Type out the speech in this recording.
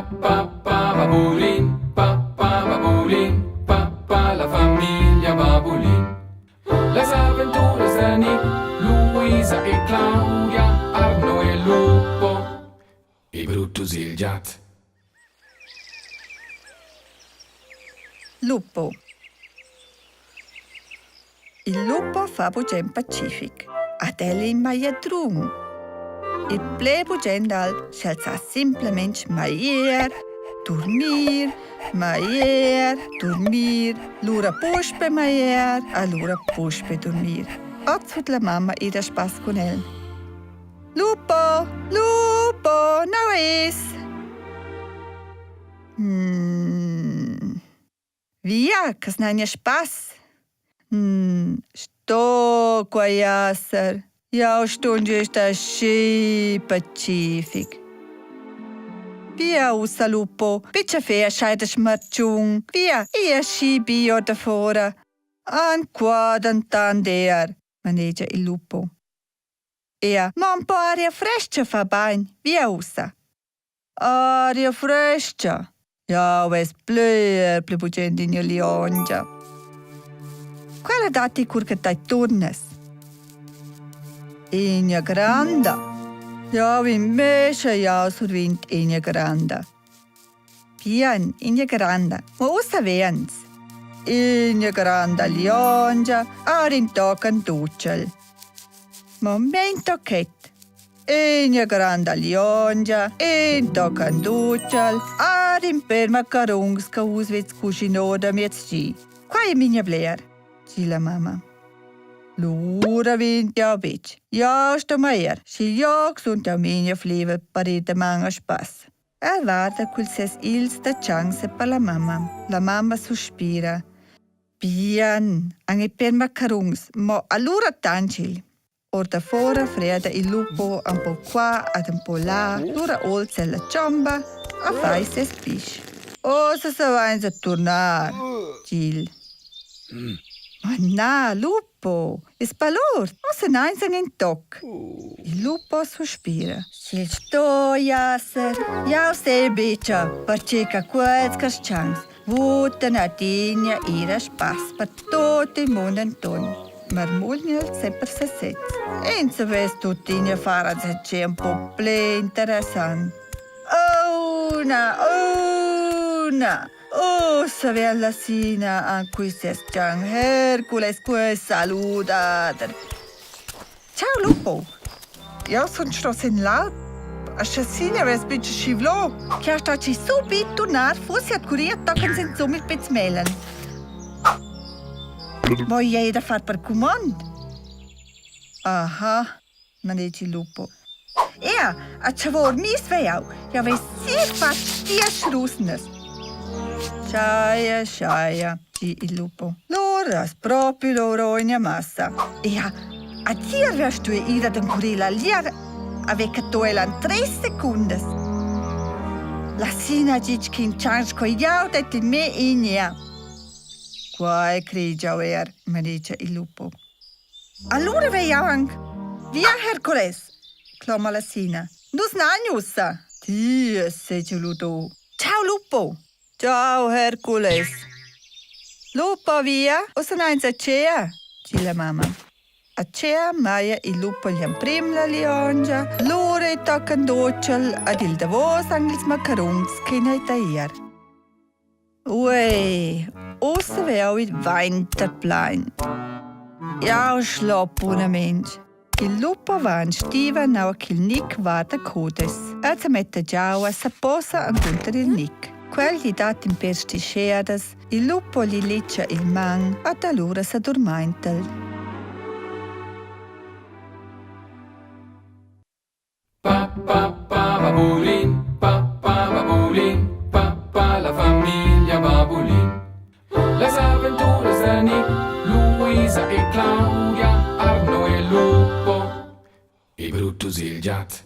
Pa pa pa babulin, pa pa babulin, pa pa la famiglia Babulin. Las aventuras da Nick, Luisa e Claudia, Arno e Lupo e Brutus il giat. Lupo. Il lupo fa bugen pacific. Ad el in magliadrun. Il ple bugen dal sch'el sa simplamain maglier, durmir, maglier, durmir, lura puspe maglier, alura puspe durmir. Oz vul la mamma ir a spass cun el. Lupo, Lupo, nau es? Mm. Via, che snagna spass. Mm, sto quai esser. Jau stun gist aschi pacific. Via ussa lupo, bitte fea scheida schmartschun. Via, ia schi bio da fora. An qua dentant er, manegia il lupo. Ea, ma un po aria fresca fa bain. Via ussa. Aria fresca. Jau ves bler pli bugen d'ina liongia. Quella datti cur che tai turnas. Ina granda. Jau invece jau survint ina granda. Bien, ina granda. Ma ussa vens. Ina granda liongia ar in tochen d'utschel. Momento chet. Ina granda liongia, in tochen d'utschel, ad in per macarons che vus vez cuschinò da miezgi. Quai è migna bler, di la mamma. Lura vint jau betg. Jau sto maier, schiglioc sun jau migna flevel per ir daman a spass. El varda culs ses ils da tschanca per la mamma. La mamma suspira. Bien, anche per macarons, mo allura tanschil. Ordafora freda il lupo un po qua ad un po là, lura olza el la chomba a fai ses pisch. Ossa savainsa turnar, gil. Ma na, lupo, es balurd, ossa nainsa in toc. Il lupo suspira. Sch'il sto esser, jau sei bicha, perche che quels carstgauns vutan adina ir a spass per tut il mund enturn. Marmugna el sempre sesez. Ins savess tuttina far enzatgei un po pli interessant. Una, una! Ussa vegn la Sina anc cui ses Gian Hercules quei saludader. Ciao lupo! Jau sun sto sin l'alp. A Chasina avess betg schivlò. Che sta ci subit turnar fossi at curia tochen sensum il Piz Melen. Voi ei da far per cumond? Aha, manegi il lupo. Ea, a tschavor mis veiau, jau vess sir fatg diesch rusnas. Schaia, schaia, di il lupo. Lura es propi loro ina massa. Ea, a tier vess tu ir ad encurir la liar, ave catto ella en treis secundas. La Sina ditg ch'in tschanc co jau detti me ignea. Quai crei jau er, manegia il lupo. Allura vei jau anc. Via Hercules, cloma la Sina. Nus n'hain ussa. Ti es segiu ludo. Ciao lupo. Ciao Hercules. Lupo via, ussa n'hains a tgea, di la mamma. A tgea maja il lupo gl'emprim la liongia, lura ei toccan d'utschal ad il davos han ils macaruns che n'hai tagliar. Uei, ussa vei jau il vainter plein. Jau schlop bunamein. Il lupo va en stiva nua ch'il Nic va da cudes. El semetta giau e seposa encunter il Nic. Quel gli dat in per stischeadas, il lupo gli litscha il man ed allura sedurmainta el. Pa pa pa babulin, pa pa babulin, pa pa la famiglia Babulin. Las aventuras da Nick, Luisa e Claudia, Arno e Lupo e Brutus il giat.